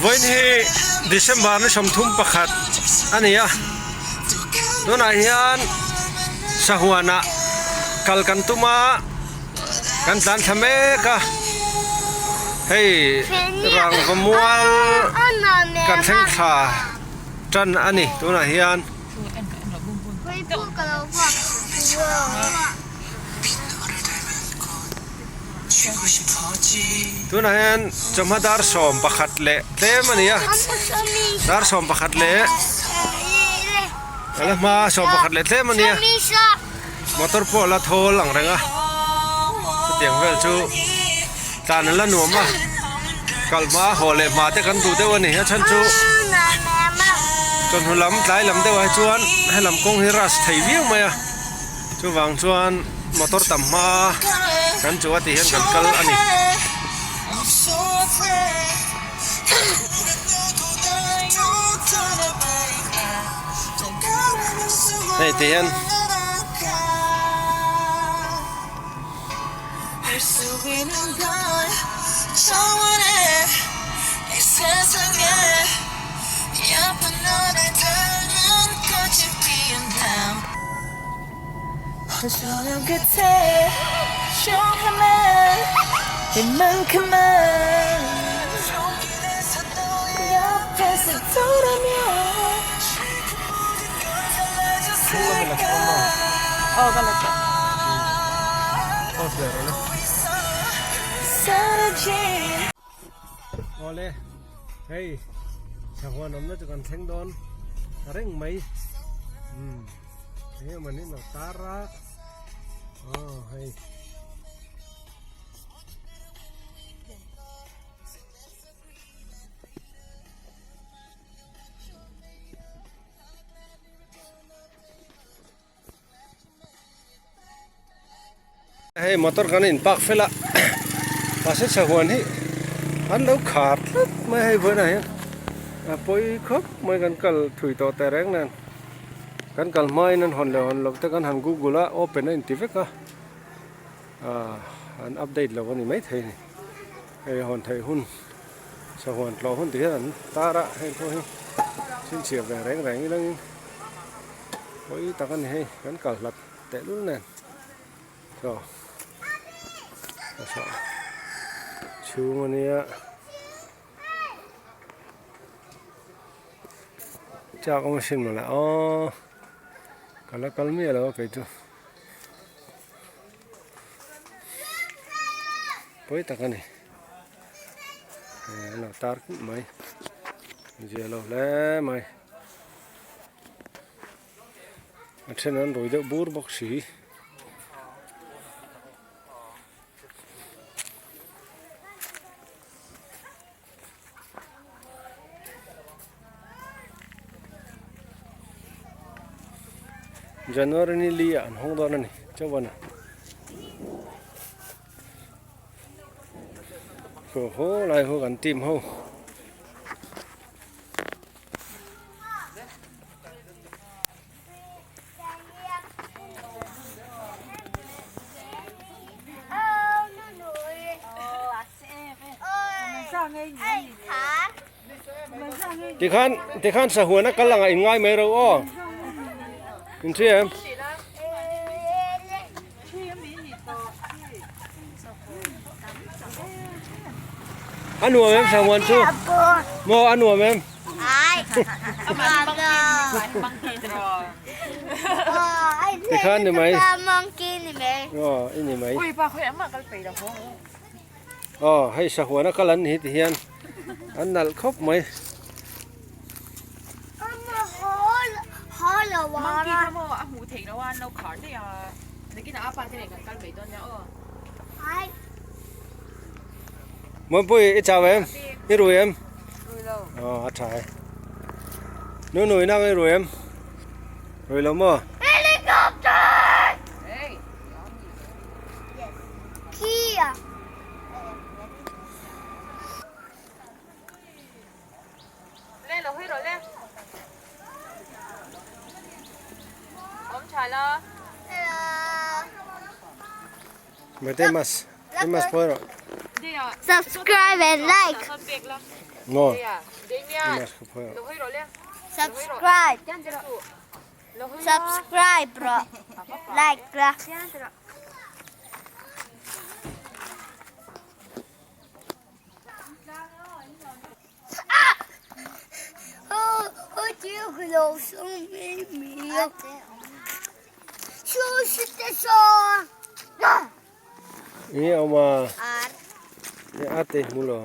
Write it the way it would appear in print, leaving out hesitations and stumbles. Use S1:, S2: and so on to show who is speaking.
S1: Vawiin hi December ni 31 a ni a, tunah hian sahuanah kal kan tum a, kan tlan thla mek a, hei rangva mual kan thleng thla tan a ni tunah hian. Tunah hian chawhma dar 11 leh tlem a ni a, dar 11 leh a la hma 11 leh tlem a ni a, motor pawh a la thawl ang reng a, chutiang vel chu tlan a la nuam a, kal hma haw leh hma te kan duh deuh a ni, a chhan chu chawhnu lam tlai lam deuh ah hi chuan helam kawng hi rush thei viau mai a. Chuvang chuan motor tam hma kan chu a tih hian kan kal a ni. Hei ti hian. Awle hei sahuan awmna chu kan thleng dawn reng mai umm eng emaw ni lo tar a aw hei. Hei motor kan in park fel a mahse sahuan hi an lo khar tlat mai hei vawiinah hian a pawi khawp mai kan kal thui tawh teh reng nen kan kal hmain an hawn leh hawn loh te kan han google a open a inti vek a ah an update lo a ni maithei a ni hei hawn theih hun. Sahuan tlawh hun tih hian an tar a, heng pawh hi chhinchhiah ve reng reng ilangin pawi tak a ni hei kan kal hlat tehlul nen chaw chhung a nia chak awm asin mawle aw ka la kal miah lo a kei chu pawi tak a ni. An lo tar kulh mai zia lo hle mai a then an rui deuh bur bawk si January ni li ah an hawng dawn a ni chauh a ni. Haw haw lai ho kan team ho. Tikhan tikhan sahuan a kal anga in ngai mai ro aw. In hria em? A nuam em sahuan chu? Maw a nuam em? Tikhan ni mai. Aw i ni mai. Aw hei sahuan a kal an ni hi ti hian an nalh khawp mai. Muanpui i chau em? I rui em? Aw a tha e. Nunui nang i rui em? Rui lo maw? Mate mas, mas pawh erawh.
S2: Subscribe and like.
S1: No.
S2: Subscribe. Subscribe rawh. Like la.
S1: Enge awm a? Enge a te hmu lo.